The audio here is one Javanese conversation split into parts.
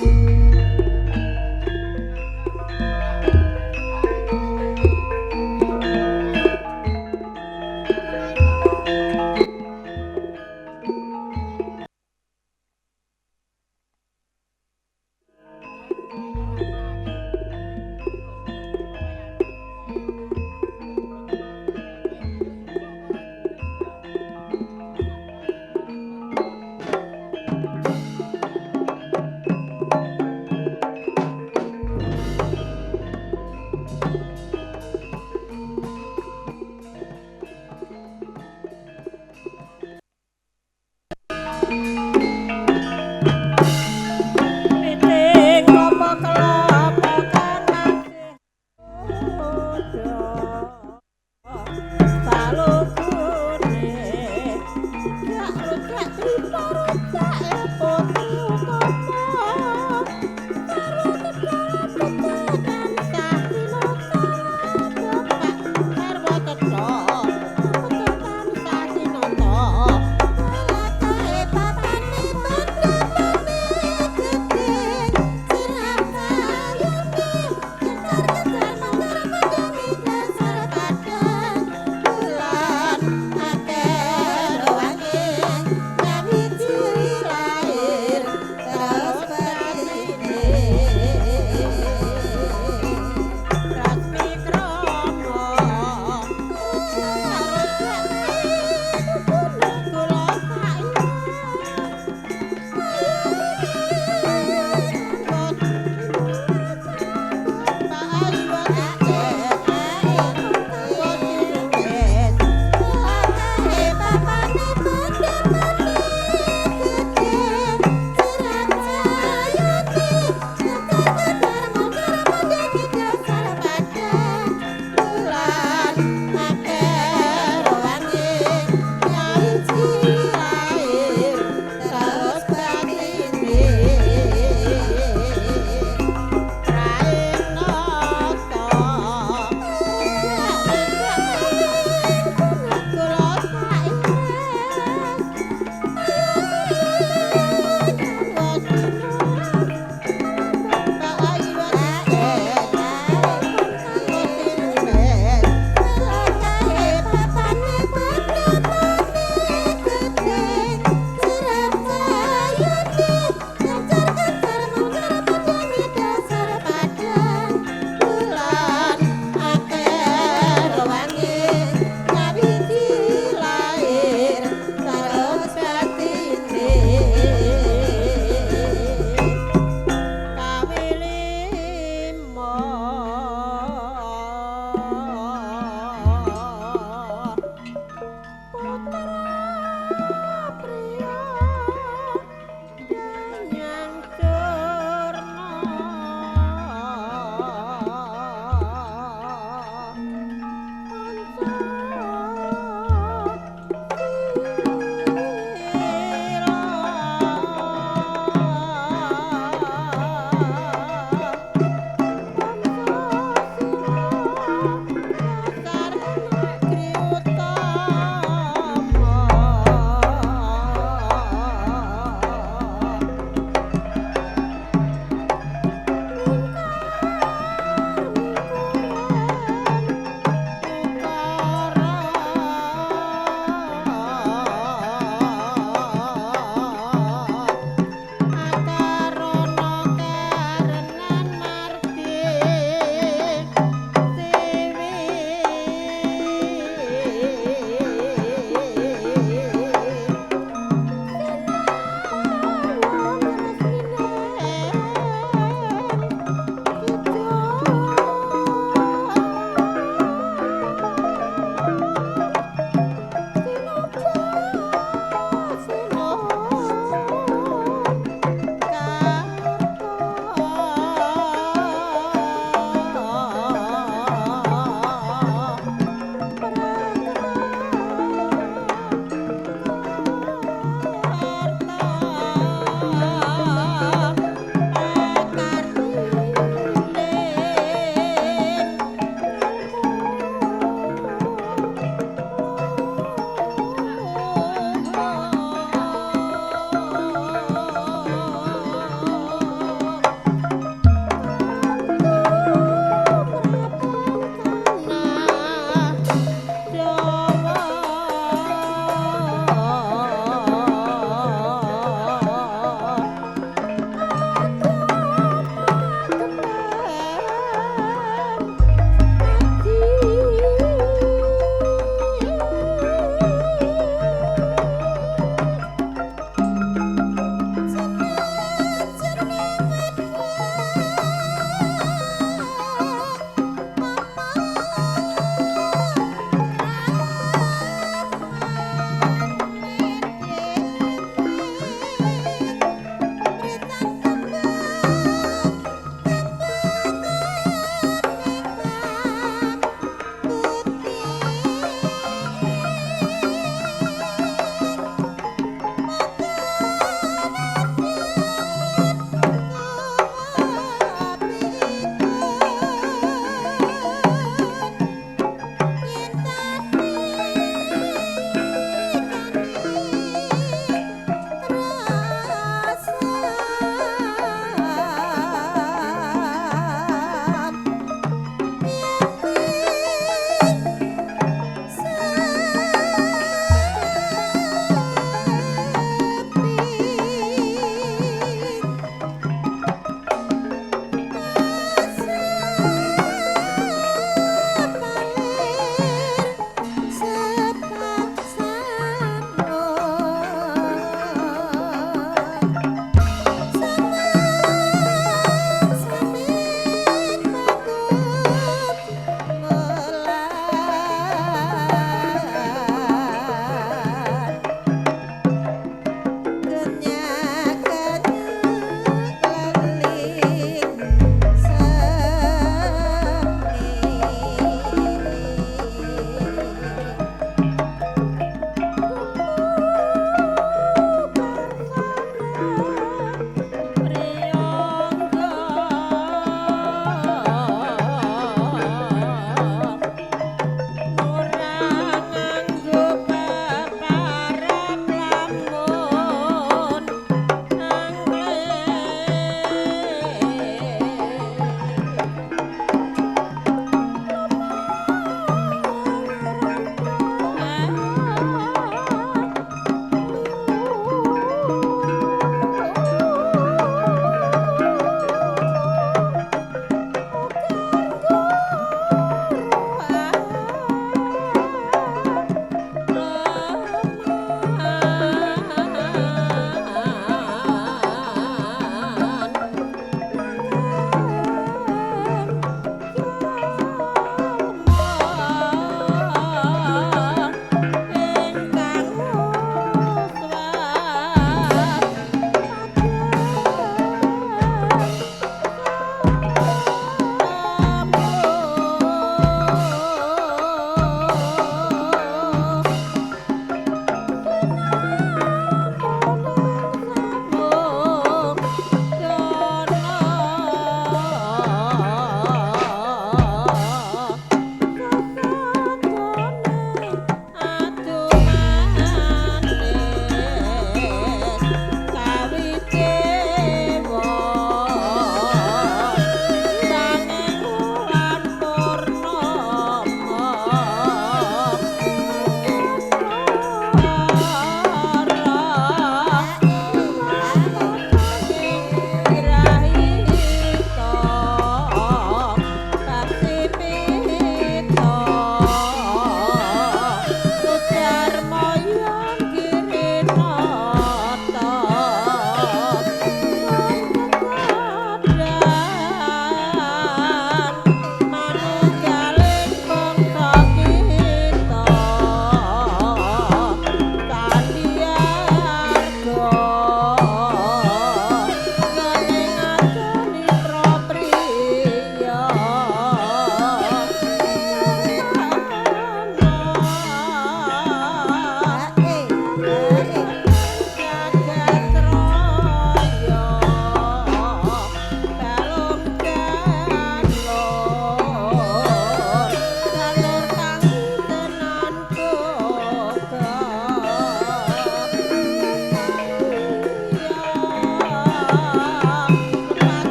Piting klopo-klopo kang masih salugune gak rujak tripa rujake putri utama karo tedha tansah tinata bapak garwa cetha tansah tinata lakae tatane tandane gedhe sirah kayune kejar-kejar manggar mandami dasar padang bulan akeh wangi nyawiji.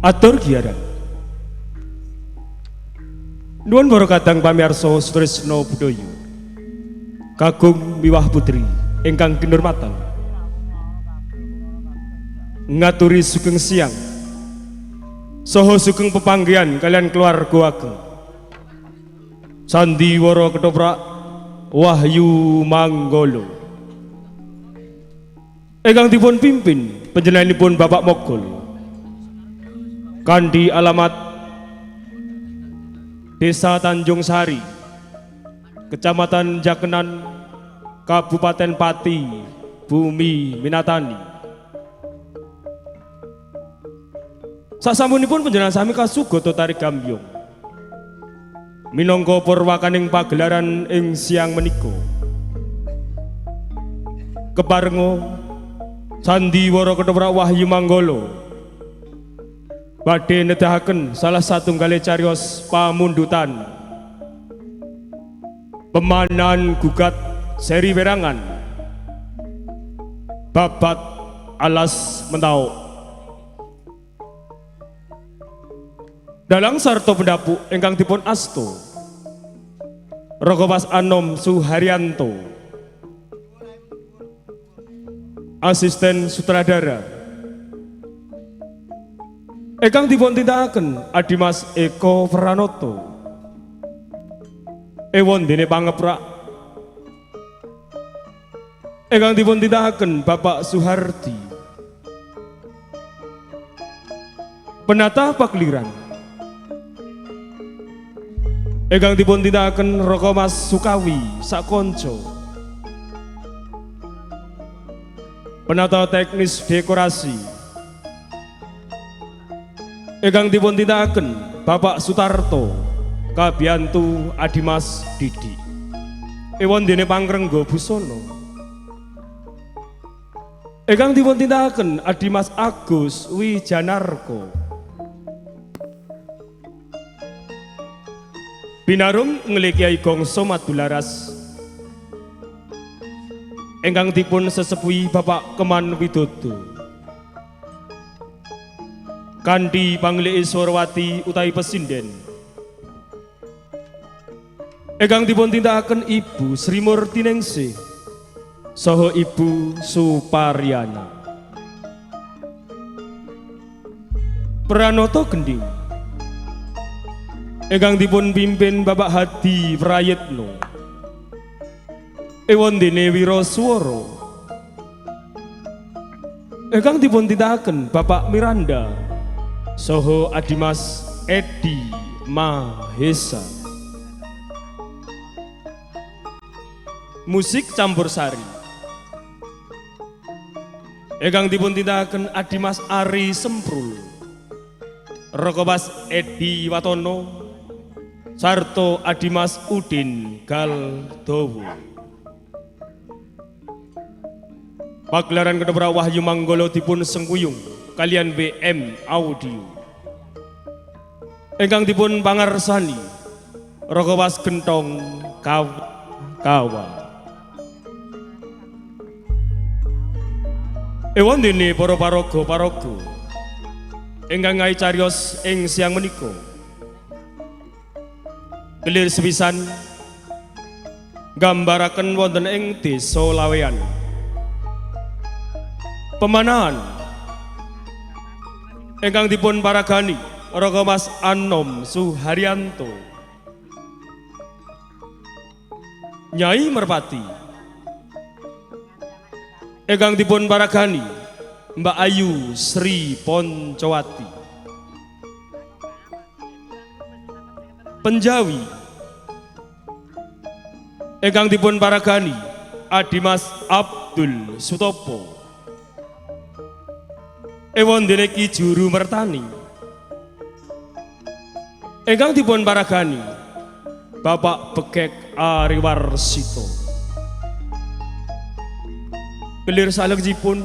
Atur giaran. Nuwun para kadang pamirsa Sutrisno Budaya. Kakung miwah putri ingkang kinurmatan. Ngaturi sugeng siang. Saha sugeng pepanggihan kalian keluarga ageng. Sandiwara Ketoprak Wahyu Manggolo. Ingkang dipun pimpin panjenenganipun Bapak Mogol. Kanthi alamat Desa Tanjung Sari, Kecamatan Jakenan, Kabupaten Pati, Bumi Minatani. Sasampunipun panjenengan sami kasugata tari gambyong. Minangka purwakaning pagelaran ing siang menika. Keparenga Sandiwara Ketoprak Wahyu Manggala badhe nedahaken salah satunggale cariyos pamundutan pemanan gugat seri werangan babat alas mentaok. Dalang sarta pendapuk ingkang dipun asta Raka Mas Anom Suharyanto, asisten sutradara ingkang dipun tindakaken Adimas Eko Pranoto, ewon dene pangeprak ingkang dipun tindakaken Bapak Suhardi, penata pakeliran ingkang dipun tindakaken Raka Mas Sukawi sakonco, penata teknis dekorasi ingkang dipun tindakaken Bapak Sutarto kabiyantu Adimas Didi, ewon dene pangrengga busana ingkang dipun tindakaken Adimas Agus Wijanarko. Binarum ngelih Kyai Gongso Madularas ingkang dipun sesepuhi Bapak Keman Widodo kanthi panglike Swarwati utawi pesinden ingkang dipun tindakaken Ibu Sri Murtiningsih saha Ibu Suparyana. Pranoto gending ingkang dipun pimpin Bapak Hadi Prayitno, ewon dene wiraswara ingkang dipun tindakaken Bapak Miranda saha Adimas Edi Mahesa. Musik campur sari ingkang dipun tindakaken Adimas Ari Semprul, Raka Mas Edi Watono sarta Adimas Udin Galdowo. Pagelaran Ketoprak Wahyu Manggala dipun sengkuyung kalian WM Audio ingkang dipun pangarsani Raka Mas Gentong Kawa. Ewon dene para paraga-paraga ingkang ngahi cariyos ing siang menika. Kelir sepisan nggambaraken wonten ing Desa Laweyan. Pemanahan ingkang dipun paragani Raka Mas Anom Suharyanto, Nyai Merpati ingkang dipun paragani Mbak Ayu Sri Poncowati, Penjawi ingkang dipun paragani Adimas Abdul Sutopo, ewon dene Ki Juru Mertani ingkang dipun paragani Bapak Bekek Ariwarsito. Kelir salajengipun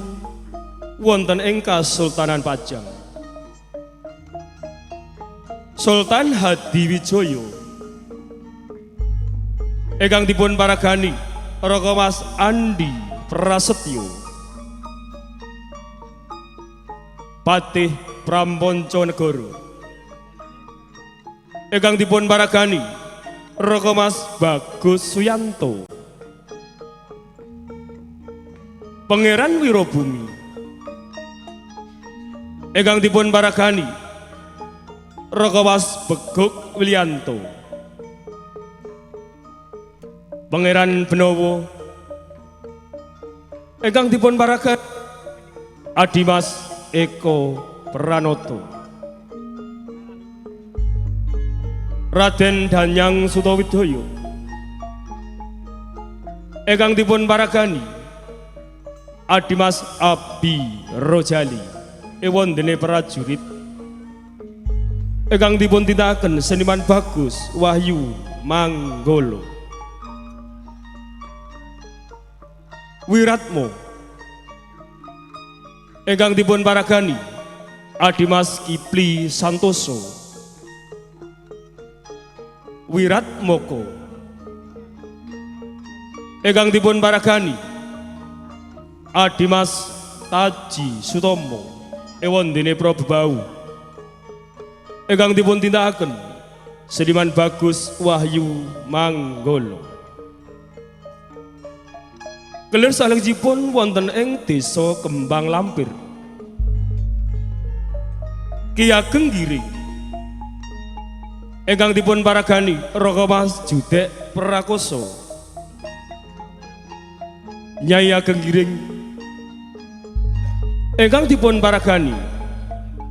wonten ing Kasultanan Pajang, Sultan Hadiwijoyo ingkang dipun paragani Raka Mas Andi Prasetyo, Patih Prampanca Negara ingkang dipun paragani Raka Mas Bagus Suyanto. Pangeran Wirabumi ingkang dipun paragani Raka Mas Beguk Wilianto. Pangeran Benowo ingkang dipun paragani Adimas Eko Pranoto. Raden Danyang Sutawidoyo ingkang dipun paragani Adimas Abi Rojali ewondene prajurit ingkang dipun tindakaken seniman Bagus Wahyu Manggolo. Wiratmo ingkang dipun paragani Adimas Kipli Santoso. Wiratmoko ingkang dipun paragani Adimas Taji Sutomo ewondene Prabubau ingkang dipun tindakaken seniman Bagus Wahyu Manggolo. Kelir salajengipun wonten ing Desa Kembang Lampir. Ki Ageng Giring ingkang dipun paragani Raka Mas Judek Prakoso. Nyai Ageng Giring ingkang dipun paragani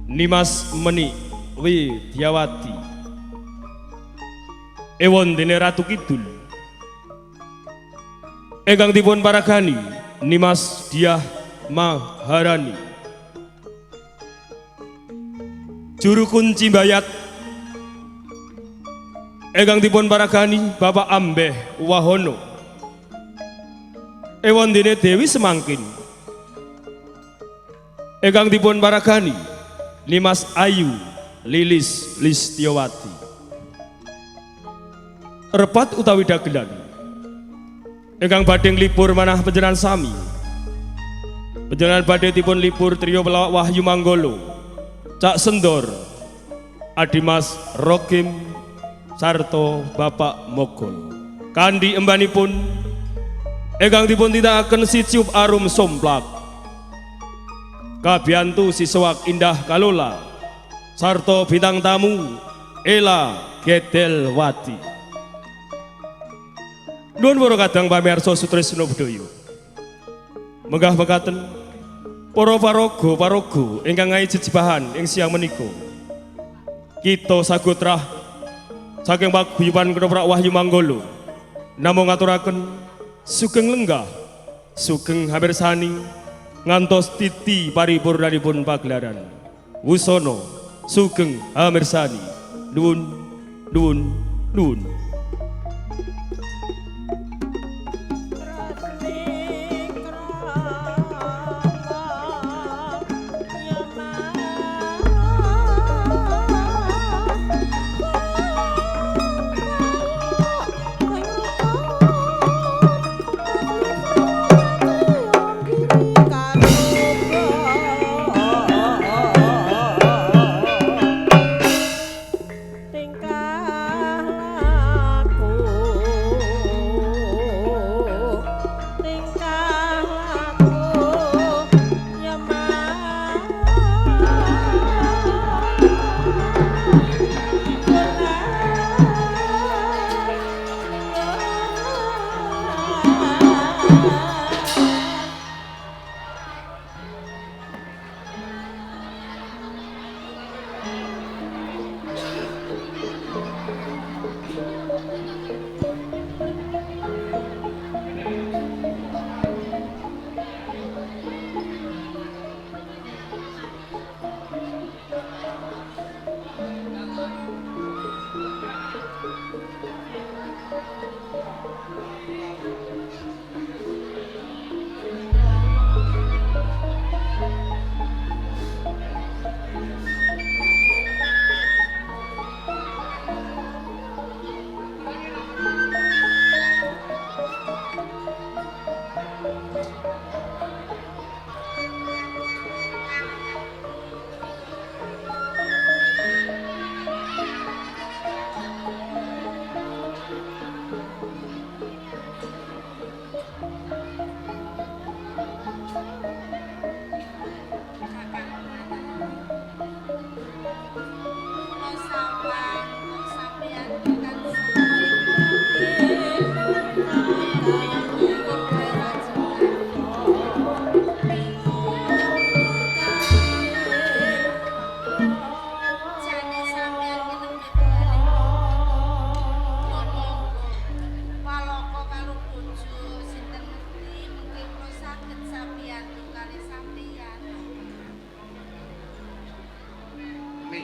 Nimas Menik Widyawati ewondene Ratu Kidul ingkang dipun paragani Nimas Diah Maharani. Juru kunci Bayat ingkang dipun paragani Bapak Ambeh Wahono ewondene Dewi Semangkin ingkang dipun paragani Nimas Ayu Lilis Listyowati. Repat utawi dagelan ingkang badhe nglibur manah panjenengan sami. Panjenengan badhe dipun libur trio pelawak Wahyu Manggolo, Cak Sendor, Adimas Rokim, sarta Bapak Mogol. Kandi embanipun ingkang dipun tindakaken si Ciup Arum Somplak, kabiyantu Siswak Indah Kalola, sarta bintang tamu Ela Gedelwati. Nuwun para kadang pamirsa sutresna budaya. Menggah mekaten para paraga-paraga ingkang ngayi jejebahan ing siang menika. Kita sagotrah saking paguyuban Ketoprak Wahyu Manggolo namung ngaturaken sugeng lenggah, sugeng hamirsani ngantos titi paripurnanipun pagelaran. Wusana sugeng hamirsani. Nuwun nuwun nuwun. Tingkah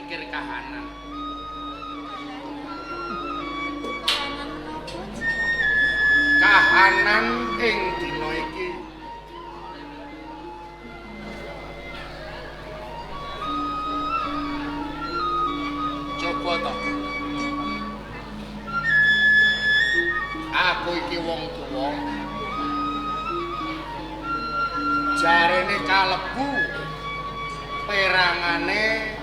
mikir kahanan. Kahanan menapa, Cik? Kahanan ing dina iki coba to. Aku iki wong tuwa. Jarene kalebu perangane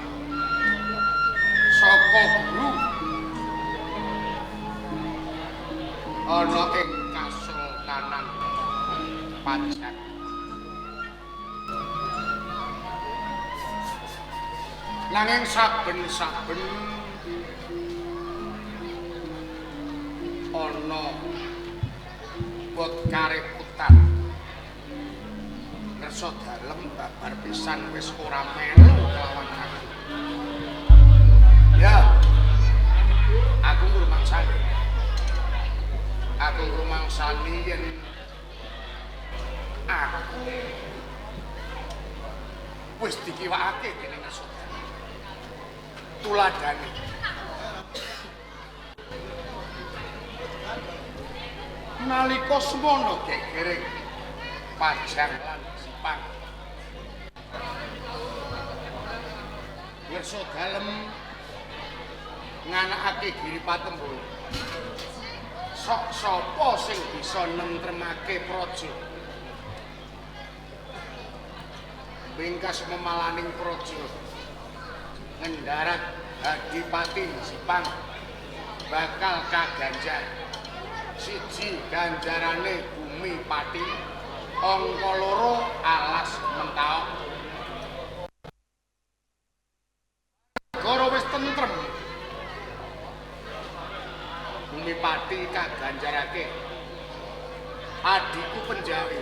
saka guru ana ing Kasultanan Pajang. Nanging saben-saben ana bot kareputan. Kersa dalem babar pisan wis ora melu kelawan aku. Ya. Aku ngrumangsani. Aku ngrumangsani yen aku wis dikiwakake dening Kersa dalem. Tuladhane. Nalika semono gegering Pajang lan Jipang. Kersa dalem nganakake Giri Patembul. Sok sapa sing bisa nentremake praja? Bingkas memalaning praja. Ngendarat Adipati Jipang bakal kaganjar. Siji ganjarane bumi pati, angka loro alas mentaok. Negara wis tentrem. Bumi pati kaganjarake adhiku Penjawi.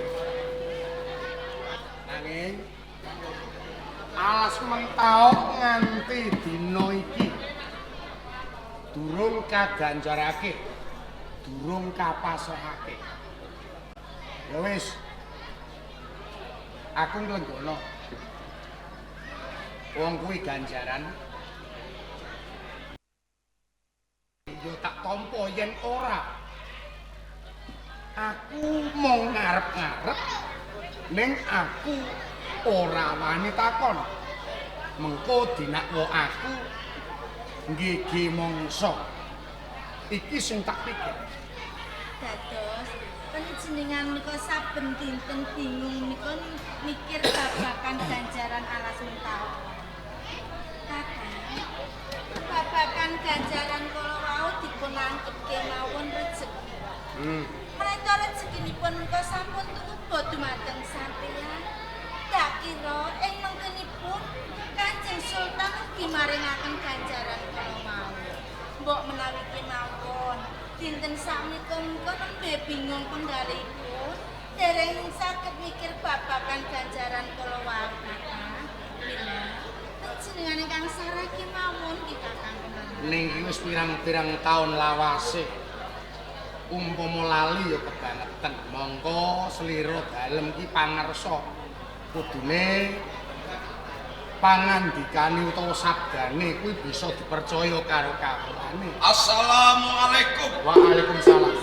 Nanging alas mentaok nganti dina iki durung kaganjarake, durung kapasrahake. Ya wis, aku nglenggono. Wong kuwi ganjaran ya tak tampa yen ora. Aku mung ngarep-ngarep ning aku ora wani takon. Mengko dinakwa aku nggege mangsa. Iki sing tak pikir. Dados panjenengan menika saben dinten bingung menika mikir babagan ganjaran alas mentaok. Kakang, babagan ganjaran kala wau dipun anggep kemawon rejeki. Menika rezekinipun menika sampun tuba dumateng sampeyan. Tak kira ing mengkenipun Kanjeng Sultan ugi maringaken ganjaran kala wau. Mbok menawi kemawon dinten sakmenika menika nembe bingung penggalihipun, dereng saged mikir babagan ganjaran kala wau, Kakang. Mila panjenengan ingkang sarah kemawon nggih Kakang kemawon. Ning iki wis pirang-pirang taun lawase. Umpama lali ya kebangetan. Mongko slira dalem ki pangarsa. Kudune pangandikane utawa sabdane kuwi bisa dipercaya karo kawulane. Assalamualaikum. Waalaikumsalam.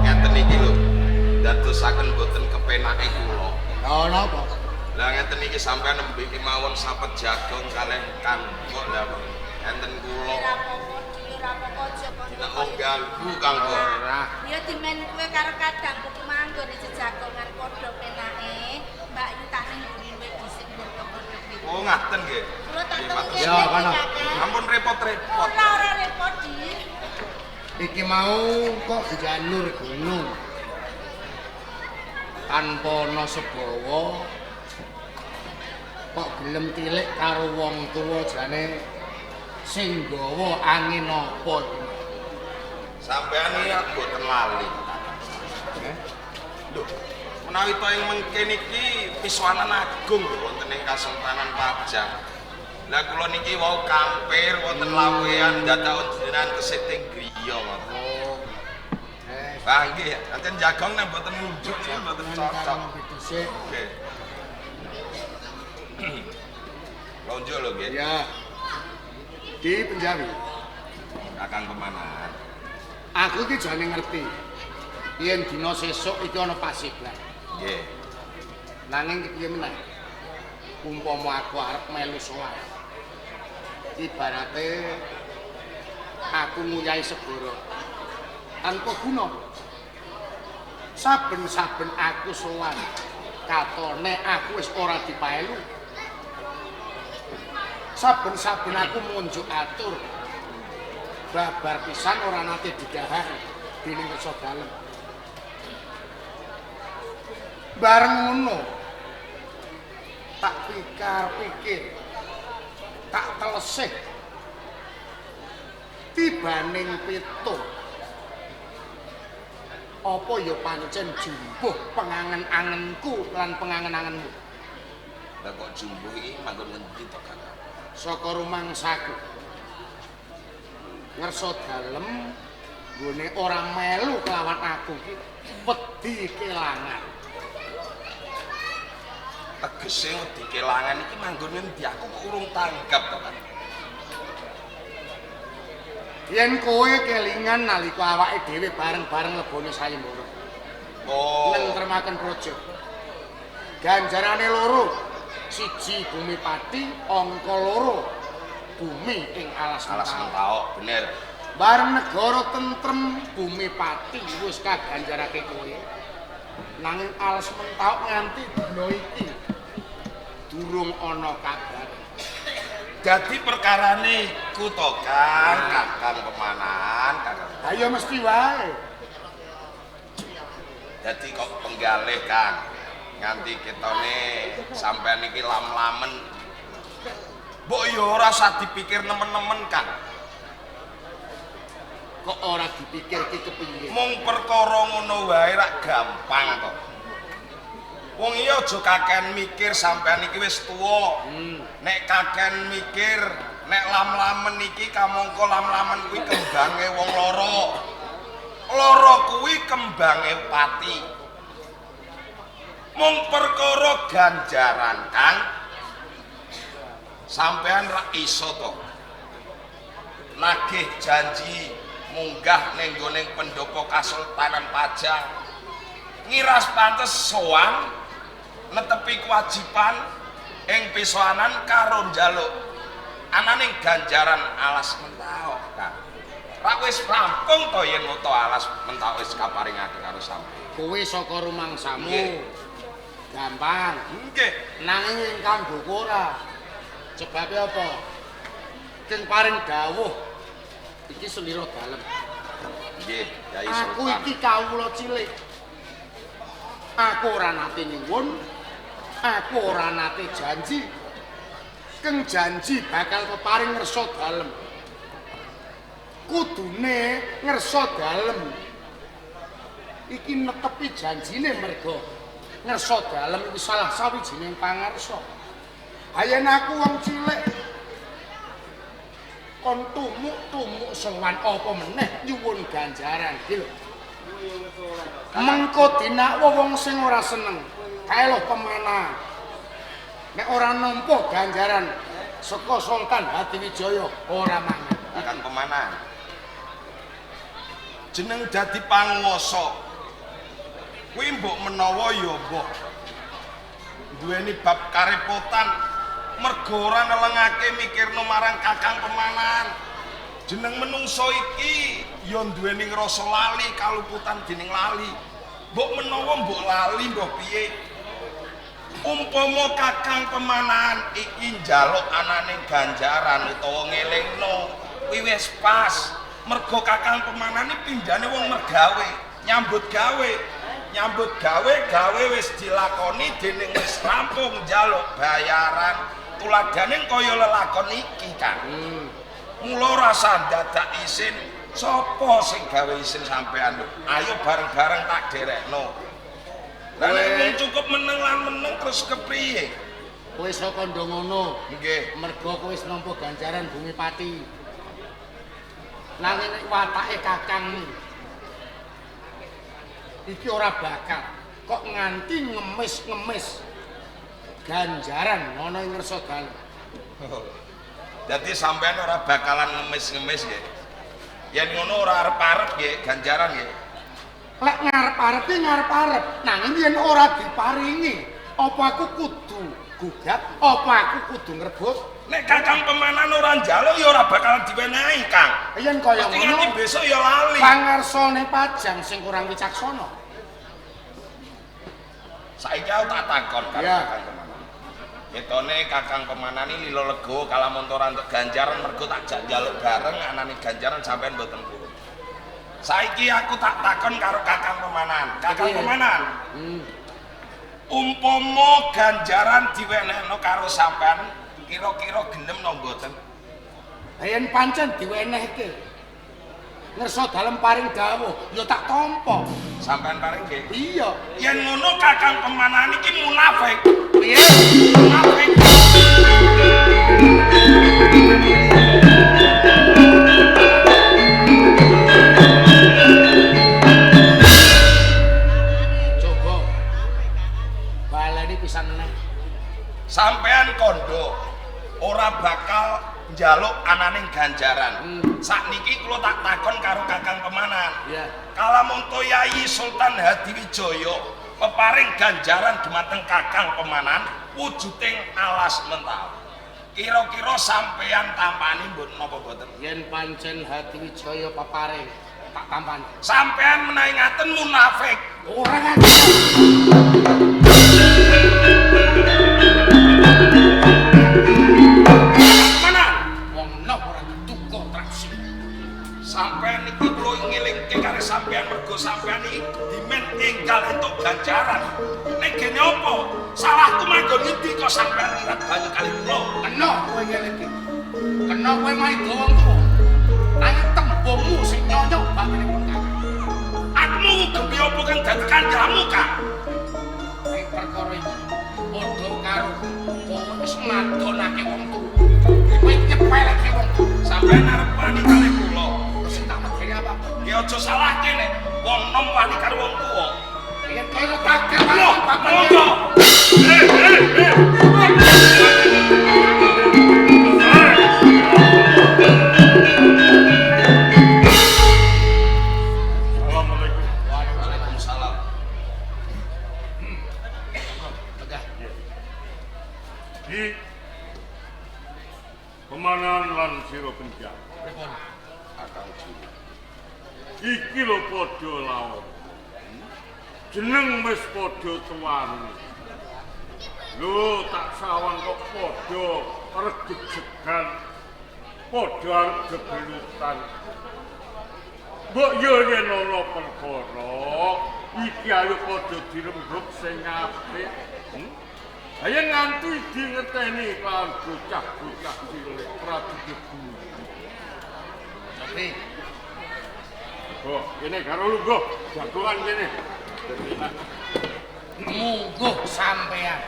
Ngeten iki lho. Dadosaken boten kepenake kula. Lha napa? Lah ngeten iki sampean nembe kemawon sapet jagong kalih Kang kok lha enten kula. Ora apa-apa, ora apa-apa aja kono. Nek ganggu Kang kok. Ora. Ya dimen kowe karo kadangku manggone jejagongan padha penake. Mbak Yu tak ning mburi dhisik padha-padha kuwi. Oh ngaten nggih. Kula tak Nggih, temu matur. kene Ya, kono. Kakang. Ampun repot-repot. Ora ora repot, Dik. Iki mau kok janur gunung. Tanpa ana sebawa kok gelem tilik karo wong tuwa jane sing gawa angin apa iki? Sampean iki mboten lali. Eh? Lho, menawi Menawi to ing mengke niki piswanan agung lho wonten ing Kasultanan Pajang. Lah kula niki wau kampir wonten lawean dadak jenengan tesih teng griya ngoten. Oh. Eh, Lah nggih, pancen jagong nek mboten ngunjuk niki mboten cocok. Dhisik. Nggih. Lonjo lho nggih. Ya. Di Penjawi. Kakang Pemanahan. Aku iki jane ngerti. Yen dina sesuk iki ana pasiblan. Nggih. Nanging kepiye meneh? Umpama aku arep melu sowan. Ibarate aku nguyahi segara tanpa guna. Saben-saben aku sowan, katone aku wis ora dipaelu. Saben-saben aku munjuk atur, babar pisan ora nate didahar dening kersa dalem. Bareng ngono, tak pikir-pikir, tak telesih, tibaning pitu, apa ya pancen jumbuh pengangen-angenku lan pengangen-angenmu? Lah kok jumbuh iki manggon ngendi to, Kakang? Saka rumangsaku ngersa dalem nggone ora melu kelawan aku iki wedi kelangan. Tegese wedi kelangan iki manggon ngendi? Aku kok urung tanggap to, Kang. Yen kowe kelingan nalika awake dhewe bareng-bareng lebone sayembara. Oh. Nentremaken praja. Ganjarane loro. Siji bumi pati, angka loro bumi ing alas Alas Mentaok. Mentaok, bener. Bareng negara tentrem bumi pati wis kaganjarake kowe. Nanging alas Mentaok nganti dina iki durung ana kabar. Dadi perkarane iku to, Kang, Kakang Pemanahan, Kakang. Ha ya mesti wae. Dadi kok penggalih, Kang. Nganti ketone sampean iki lam-lamen. Mbok ya ora usah dipikir nemen-nemen, Kang. Kok ora dipikir ki kepiye? Mung perkara ngono wae rak gampang to. Wong iya aja kakean mikir sampean iki wis tuwa. Nek kakean mikir, nek lam-lamen iki kamangka lam-lamen kuwi kembange wong loro. Loro kuwi kembange pati. Mung perkara ganjaran, Kang. Sampean rak iso to. Nagih janji munggah ning nggone pendopo Kasultanan Pajang. Ngiras pantes sowan netepi kewajiban ing pisowanan karo njaluk ananing ganjaran alas Mentaok, Kang. Rak wis rampung to yen wuta alas Mentaok wis kaparingake karo sampeyan. Kowe saka rumangsamu. Nggih. Gampang. Nggih. Nanging ingkang nggo ora. Sebabe apa? Sing paring dawuh iki selira dalem. Nggih, Yai Aku Sultan. iki kawula cilik. Aku ora nate nyuwun, aku ora nate janji. Keng janji bakal peparing ngersa dalem. Kudune ngersa dalem. Iki netepi janjine merga ngersa dalem iki salah sawijining pangarsa. Yen aku wong cilik kon tumuk-tumuk sowan apa meneh nyuwun ganjaran iki lho. Mengko dinakwa wong sing ora seneng. Kae lho pemana. Nek ora nampa ganjaran saka Sultan Hadiwijaya ora mangan. Kakang Pemanahan. Jeneng dadi panguwasa kuwi mbok menawa ya mbok duweni bab karepotan mergo ora nelengake mikirno marang Kakang Pemanahan. Jeneng menungso iki ya duweni ngrasa lali kaluputan dening lali. Mbok menawa mbok lali mbok piye? Umpama Kakang Pemanahan iki njaluk anane ganjaran utawa ngelingno, kuwi wis pas. Mergo Kakang Pemanahan iki pindhane wong mergawe, nyambut gawe. Nyambut gawe, gawe wis dilakoni dening wis rampung njaluk bayaran. Tuladane kaya lelakon iki, Kang. Mula rasa dadak isin, sapa sing gawe isin sampean? Ayo bareng-bareng tak derekno. Lah nek wong cukup meneng lan meneng terus kepriye? Kowe iso kandha ngono. Nggih. Mergo kowe wis nampa ganjaran Bumi Pati. Nanging nek watake kakang iki ora bakal kok nganti ngemis-ngemis ganjaran ana ing ngersa dalem. Dadi sampean ora bakalan ngemis-ngemis nggih. Yen ngono ora arep-arep nggih ganjaran nggih. Lek ngarep-arep ki ngarep-arep, nanging yen ora diparingi, apa aku kudu gugat, apa aku kudu ngrebut? Nek Kakang Pemanan ora njaluk ya ora bakalan diwenehi, Kang. Yen kaya Mesti ngono nganti besok ya lali. Pangarsane Pajang sing kurang wicaksana. Saiki aku tak takon karo Kakang Pemanan. Ketone Kakang Pemanan iki lila lega kalamun ora entuk ganjaran mergo tak jak njaluk bareng anane ganjaran sampean mboten purun. Saiki aku tak takon karo Kakang Pemanan. Kakang Pemanan. Umpama ganjaran diwenehno karo sampean kira-kira gelem napa mboten? Yen pancen diwenehke ngersa dalem paring dawuh ya tak tampa. Sampean paring nggih? Iya. Yen ngono Kakang Pemanan iki munafik. Piye? Munafik. Coba baleni pisan meneh. Sampean kondo ora bakal njaluk ananing ganjaran. Sakniki kula tak takon karo Kakang Pemanan. Iya. Kalamunto Yayi Sultan Hadiwijaya peparing ganjaran dumateng Kakang Pemanan wujuding alas mental. Kira-kira sampean tampani mboten napa mboten? Yen pancen Hadiwijaya peparing tak tampani. Sampean menawi ngaten munafik. Ora ngaten. Sampean niki kula ngelingke karo sampean mergo sampean iki dimen enggal entuk ganjaran. Nek gene apa? Salahku manggon ngendi kok sampean lirat banyu kali kula? Kena kowe ngelingke. Kena kowe maida wong tuwa. Nanging tembungmu sing nyonyok batine wong kakang. Aku ngugemi apa kang dadi kandhamu, Kang? Ing perkara iki padha karo kowe wis madonake wong tuwa. Kowe nyepeleke wong tuwa. Sampean arep wani kali kula. Ya aja salahke nek wong nom wani karo wong tuwa. Yen kaya takdir lho, monggo. Assalamualaikum. Waalaikumsalam. Tegah. Di Pemanan lan sira penjak. Pripun? Kakang Juru. Iki lho padha lawan. Jeneng wis padha tuwane. Lho tak sawang kok padha regejegan. Padha arep gegelutan. Mbok yo yen ana perkara, iki ayo padha dirembug sing apik. Ayo nganti dingerteni kelawan bocah-bocah cilik prajurit bumi. Tapi oh, kene karo lungguh, jagongan kene. Mungguh sampean.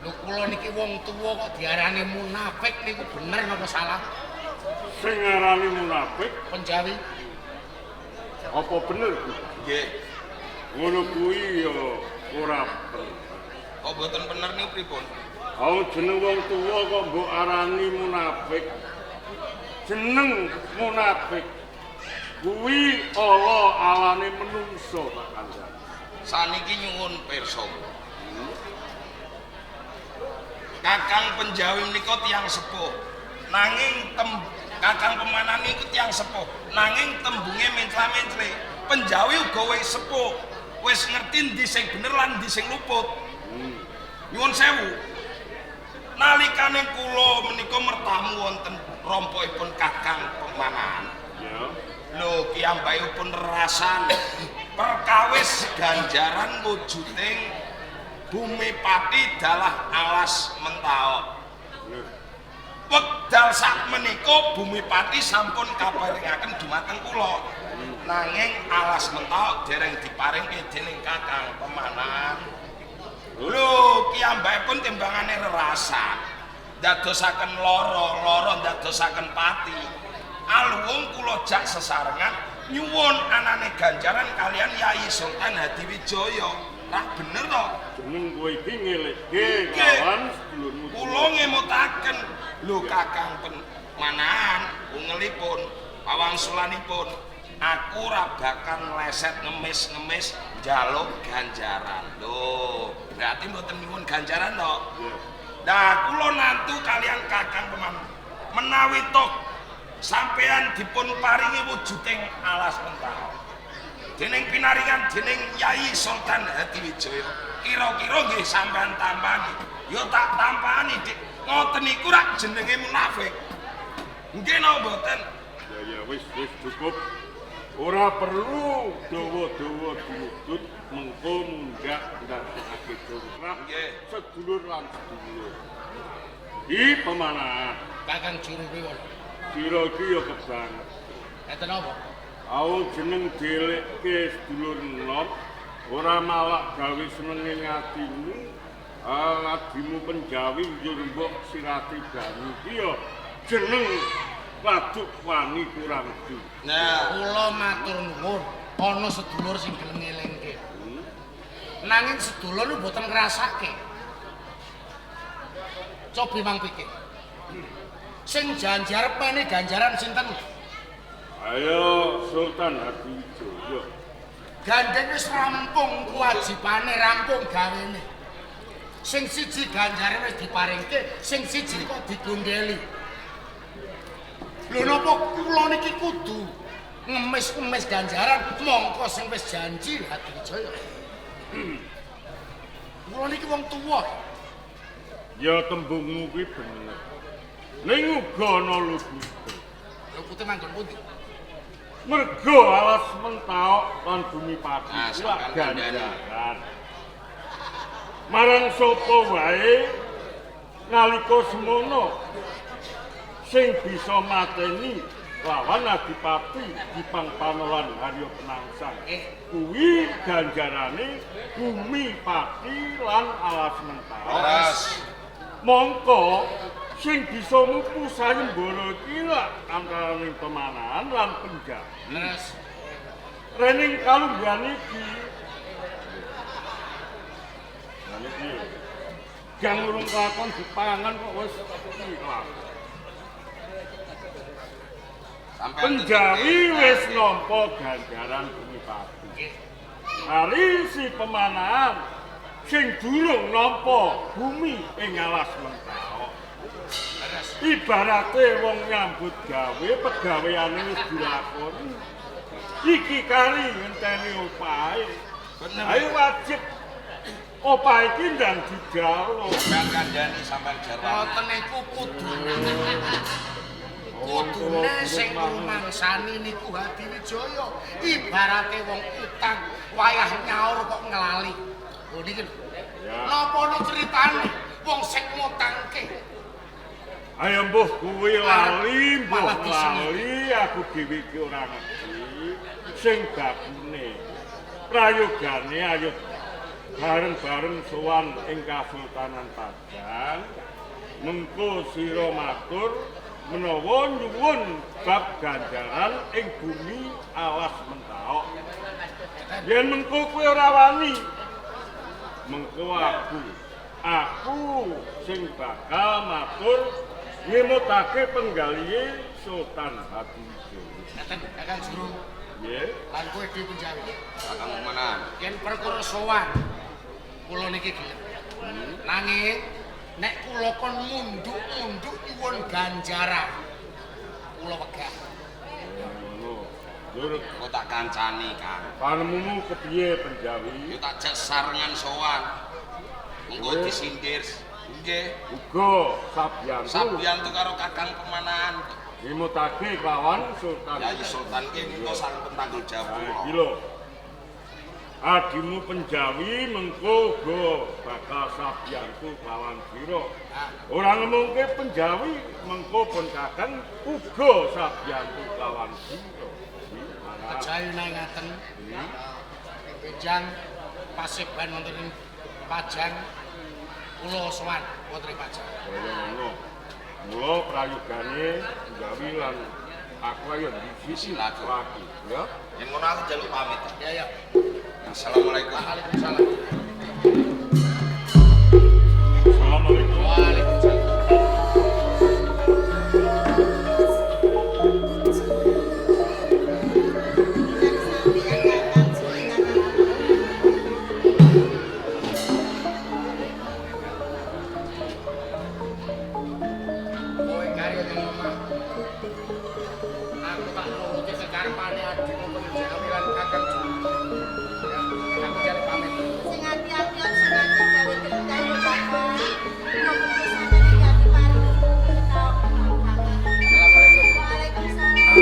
Lho kula niki wong tuwa kok diarani munafik niku bener napa salah? Sing ngarani munafik Penjawi. Apa bener? Nggih. Ngono kuwi ya ora bener. Kok mboten bener niku pripun? Wong jeneng wong tuwa kok mbok arani munafik. Jeneng munafik kuwi ala alane menungso tak kandhani. Saniki nyuwun pirsa. Kakang Penjawi menika tiyang sepuh. Nanging Kakang Pemanan niku tiyang sepuh. Nanging tembunge mencla-mencle. Penjawi uga wis sepuh. Wis ngerti endi sing bener lan endi sing luput. Nyuwun sewu. Nalikane kula menika mertamu wonten rompokipun Kakang Pemanan. Ya. Lho kiyambakipun rasan perkawis ganjaran wujuding Bumi Pati dalah alas mentaok. Wekdal sak menika Bumi Pati sampun kaparingaken dumateng kula. Nanging alas Mentaok dereng diparingke dening Kakang Pemanahan. Lho, kiyambakipun timbangane rerasan. Ndadosaken lara, lara ndadosaken pati. Aluwung kula jak sesarengan nyuwun anane ganjaran kalian Yai Sultan Hadiwijaya. Rak bener to? Jeneng kowe iki ngelekke lawan sedulurmu. Kula ngemutaken lho Kakang Pemanahan ungelipun pawangsulanipun aku ora bakal ngleset ngemis-ngemis njaluk ganjaran. Lho, berarti mboten nyuwun ganjaran to? Nah, kula nantu kalian Kakang Pemanahan menawi to sampean dipun paringi wujuding alas Mentaok. Dening pinaringan dening Yai Sultan Hadiwijaya. Kira-kira nggih sampean tampani. Ya tak tampani, Dik. Ngoten niku rak jenenge munafik. Nggih napa mboten? Ya ya wis wis cukup. Ora perlu dawa-dawa diwujud mengko munggah ndadekake jumrah. Nggih. Sedulur lan sedulur. Iki Pemanahan. Kakang Juru pripun? Sira iki ya kebanget. Enten apa? Au jeneng dhelekke sedulur enom ora malak gawe senenge atimu. Adimu Penjawi njur mbok sirati banyu iki ya jeneng waduk wani kurang du. Nah, Kula matur nuwun ana sedulur sing gelem ngelingke. Nanging sedulur niku mboten ngrasake. Cobi mang pikir. Sing janji arep mene ganjaran sinten? Ayo Sultan Hadiwijaya. Gandeng wis rampung kewajibane, rampung gawene. Sing siji ganjarane wis diparingke, sing siji kok digondeli. Lho napa kula niki kudu ngemis-ngemis ganjaran mongko sing wis janji Hadiwijaya. Kula niki wong tuwa. Ya tembungmu kuwi bener. Ning uga ana lupute. Lupute manggon pundi? Mergo alas Mentaok lan bumi pati Nah, kuwi sampean ganjaran. Marang sapa wae nalika semono sing bisa mateni lawan Adipati Dipang Panolan Haryo Penangsang. Kuwi ganjarane bumi pati lan alas Mentaok. Leres. Mongko sing bisa mupu sayembara iki lak antaraning Pemanahan lan Penjawi. Leres. Rening kalungguhan iki. Lah iki gang urung kelakon dipangan kok wis ilang. Sampean Penjawi wis nampa ganjaran bumi pati. Hari si Pemanahan sing durung nampa bumi ing alas Mentaok. Ibarate wong nyambut gawe, pegaweane wis dilakoni. Iki kari ngenteni opahe. Bener. Ayo wajib opah iki ndang dijaluk. Sampean kandhani sampean jarwane. Ngoten niku kudune. Kudune sing rumangsani niku Hadiwijaya. Ibarate wong utang wayah nyaur kok ngelali. Lho niki lho. Napa ana critane wong sing ngutangke? Ayo mbuh kuwi lali, mbuh Malah lali, aku dhewe iki ora ngerti. Sing bakune prayogane ayo bareng-bareng sowan ing Kasultanan Pajang. Mengko sira matur menawa nyuwun bab ganjaran ing bumi alas Mentaok. Yen mengko kowe ora wani, mengko aku sing bakal matur ngemutake penggalihe Sultan Hadiwijaya. Ngaten Kakang Juru Nggih. lan kowe dhewe Penjawi. Kakang Pemanahan. Yen perkara sowan kula niki gelem. Nanging nek kula kon munduk-munduk nyuwun ganjaran kula wegah. Ngono. Njur Kok tak kancani, Kang. panemumu kepiye Penjawi? Yo tak jak sarengan sowan. Mengko disindir. Nggih. Uga sabyantu Sabyantu karo Kakang Pemanahan. ngemutake lawan Sultan. Yai Sultan ki mengko sampun tanggung jawab Nah, kula. iki lho. Adimu Penjawi mengko uga bakal sabyantu lawan sira. Ora ngemungke Penjawi mengko pun kakang uga sabyantu lawan sira. Kejawi nae ngaten. Benjang paseban wonten ing Pajang kula sowan wonten ing Pajang. Kaya ngono. Mula prayogane Jawi lan aku ayo divisi lagi ya. Yen ngono aku njaluk pamit. Ya ya. Assalamualaikum. Waalaikumsalam. Assalamualaikum. Waalaikumsalam. Kowe kari nang omah. Aku tak nuruti sekarepane adikmu Penjawi lan Kakang Juli. Ya, aku jaluk pamit. Sing ati-ati aja nganti gawe dendam yo Kakang. Muga-muga sampeyan dadi paring ketawa Kakang. Assalamualaikum. Waalaikumsalam.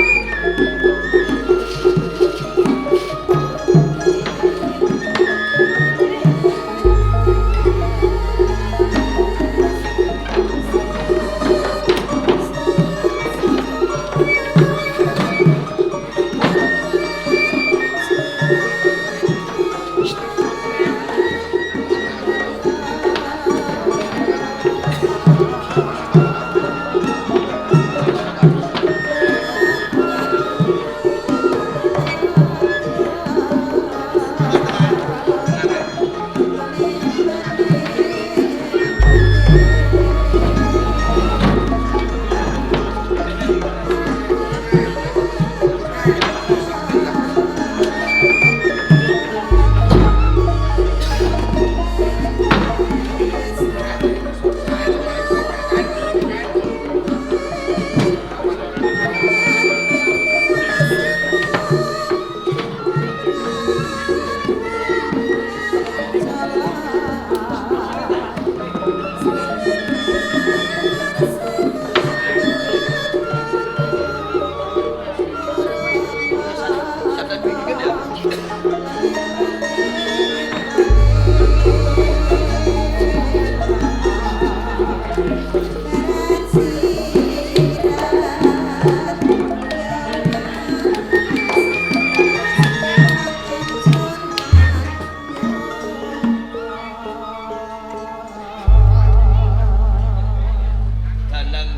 Danang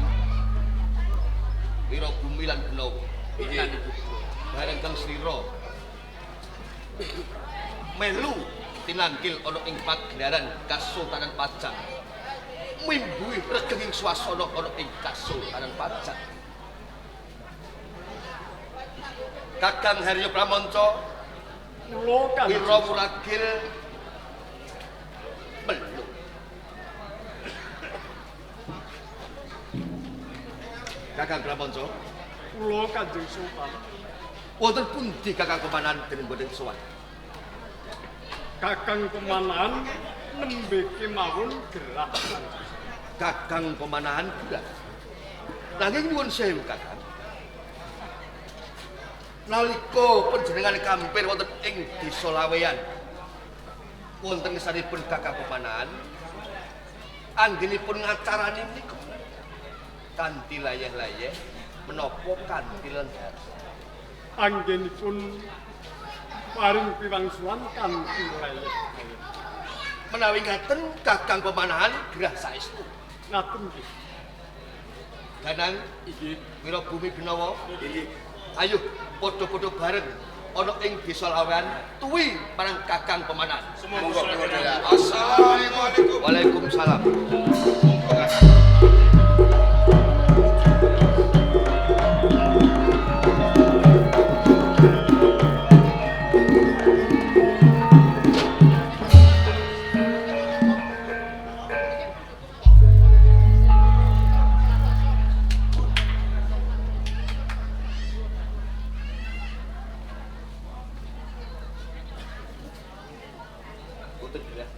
Wirabumi lan Benawa. Bareng kang slira melu tinanggil ana ing pagelaran Kasultanan Pajang. Mimbuhi regenging swasana ana ing Kasultanan Pajang. Kakang Haryo Pramanca Kula Kanjeng Wira Wuragil melu. Kakang Pramanca, kula Kanjeng Sultan. Wonten pundi Kakang Pemanahan dening boten sowan? Kakang Pemanahan nembe kemawon gerah. Kakang Pemanahan gerah. Nanging nyuwun sewu Kakang. Nalika panjenengan kampir wonten ing Desa Laweyan, wonten ngesanipun Kakang Pemanahan, anggenipun ngacarani menika kanthi layeh-layeh menapa kanthi lendhar. Anggenipun paring piwangsulan kanthi layeh-layeh. Menawi ngaten Kakang Pemanahan gerah saestu. Ngaten nggih. Danang Inggih. Wirabumi Benawa, Inggih. ayo padha-padha bareng ana ing Desa Laweyan tuwi marang Kakang Pemanahan. Monggo. Assalamualaikum. Waalaikumsalam. Monggo Kakang. Boten gerah.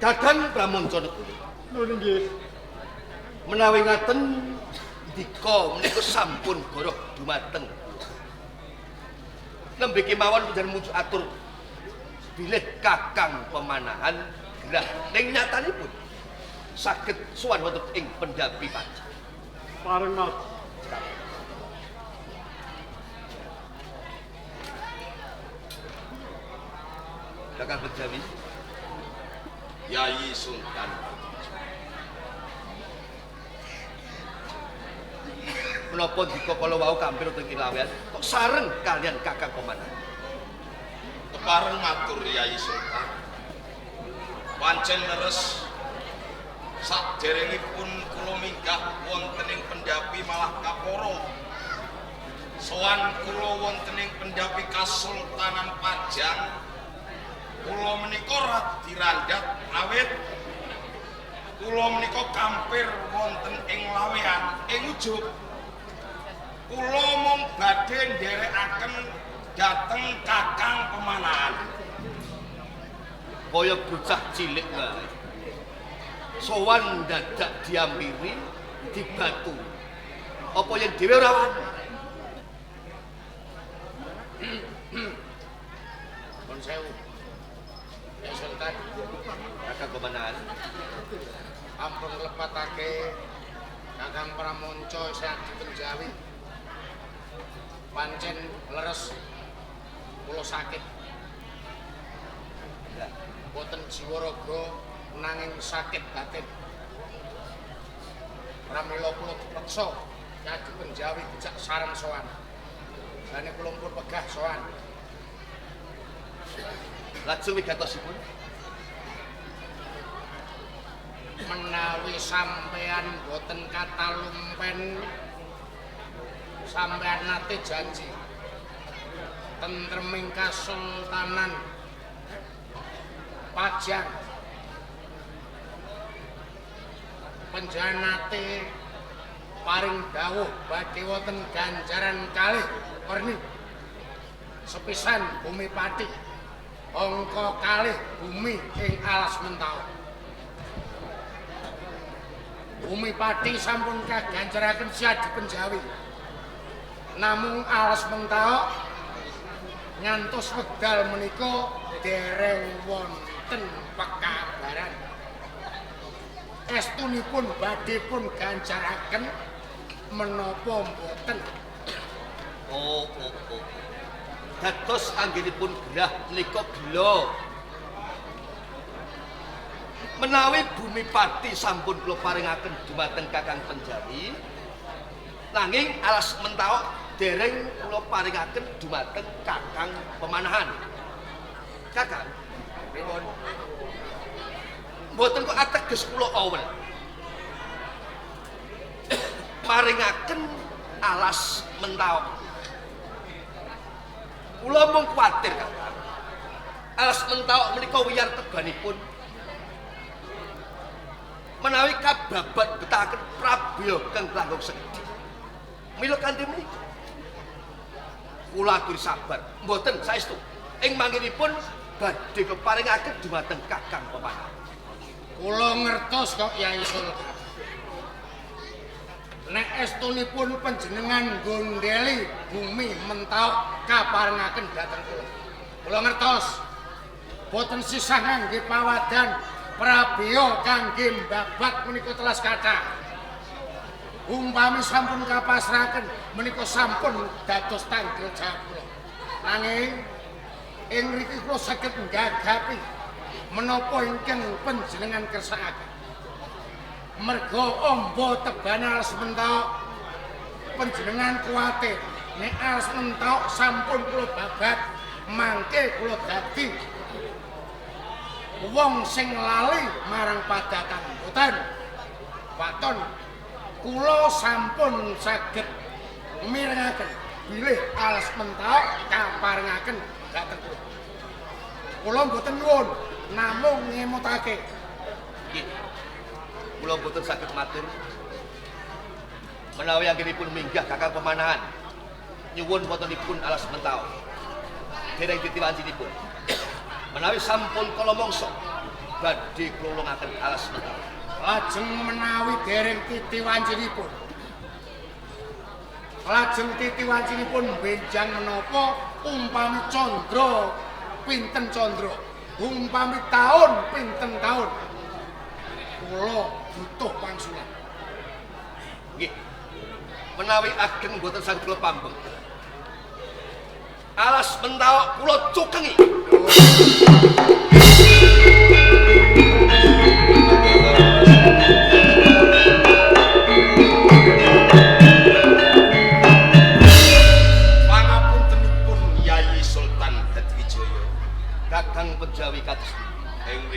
Kakang Pramanca Negara, Nuwun nggih. menawi ngaten ndika menika sampun goroh dumateng. Nembe kemawon panjenengan mujuk atur bilih Kakang Pemanahan gerah ning nyatanipun Saged sowan wonten ing Pendapi Pajang. Pareng matur. Kakang Penjawi, Yayi Sultan. Menapa dika kala wau kampir wonten ing Laweyan kok sareng kalian Kakang Pemanahan? Kepareng matur Yayi Sultan. Pancen leres saderengipun kula minggah wonten ing Pendapi malah kaporo. Sowan kula wonten ing Pendapi Kasultanan Pajang. Kula menika radi randhat awit kula menika kampir wonten ing Laweyan ing Ujug. Kula mung badhe nderekaken dhateng Kakang Pemanahan. Kaya bocah cilik wae. Sowan dadak diampiri dibatu. Apa yen dhewe ora wani? Nuwun sewu. Ya Sultan, Kakang Pemanahan, ampun nglepatake Kakang Pramanca Sadi Penjawi. Pancen leres kula sakit. Boten jiwa raga nanging sakit batin. Pramila kula dipeksa Sadi Penjawi dijak sareng sowan. Jane kula pun pegah sowan. Lajeng wigatosipun menawi sampean boten katalumpen, sampean nate janji tentreming Kasultanan Pajang. Panjenengan nate paring dawuh badhe wonten ganjaran kalih werni. Sepisan bumi Pati, angka kalih bumi ing alas Mentaok. Bumi Pati sampun kaganjaraken Sadi Penjawi. Namung alas Mentaok ngantos wekdal menika dereng wonten pekabaran. Estunipun badhe pun ganjaraken menapa mboten? Oh, oh, oh. Dados anggenipun gerah menika gela. Menawi bumi Pati sampun kula paringaken dumateng Kakang Penjawi, nanging alas Mentaok dereng kula paringaken dumateng Kakang Pemanahan. Kakang, pripun? Mboten kok ateges kula awel. Paringaken alas Mentaok. Kula mung kuwatir, Kakang. Alas Mentaok menika wiyar tebanipun. Menawi kababat betahaken prabya kang langkung sedhi. Mila kanthi menika kula aturi sabar, mboten saestu. Ing mangkinipun badhe keparingaken dumateng Kakang Pemanahan. Kula ngertos kok Yai Sultan. Nek estunipun panjenengan gondeli bumi Mentaok kaparengaken dhateng kula. Kula ngertos. Boten sisah ngangge pawadan prabya kangge mbabat menika telas kathah. Umpami sampun kapasrahaken menika sampun dados tanggung jawab kula. Nanging ing mriki kula saged nggagapi menapa ingkang panjenengan kersakaken. Merga amba tebane alas Mentaok panjenengan kuwatir nek alas Mentaok sampun kula babat mangke kula dadi wong sing lali marang padatan. Mboten. Waton kula sampun saged mirengaken bilih alas Mentaok kaparengaken dhateng kula. Kula mboten nyuwun namung ngemutake. Nggih. Kula mboten saged matur menawi anggenipun minggah Kakang Pemanahan nyuwun wontenipun alas Mentaok dereng titi wancinipun. Menawi sampun kala mangsa badhe klulungaken alas Mentaok. Lajeng menawi dereng titi wancinipun, lajeng titi wancinipun benjang menapa umpami candra pinten candra, umpami taun pinten taun, kula Butuh pangsulan. Nggih. Menawi ageng mboten saged kula pambeng. Alas mentaok kula cukengi.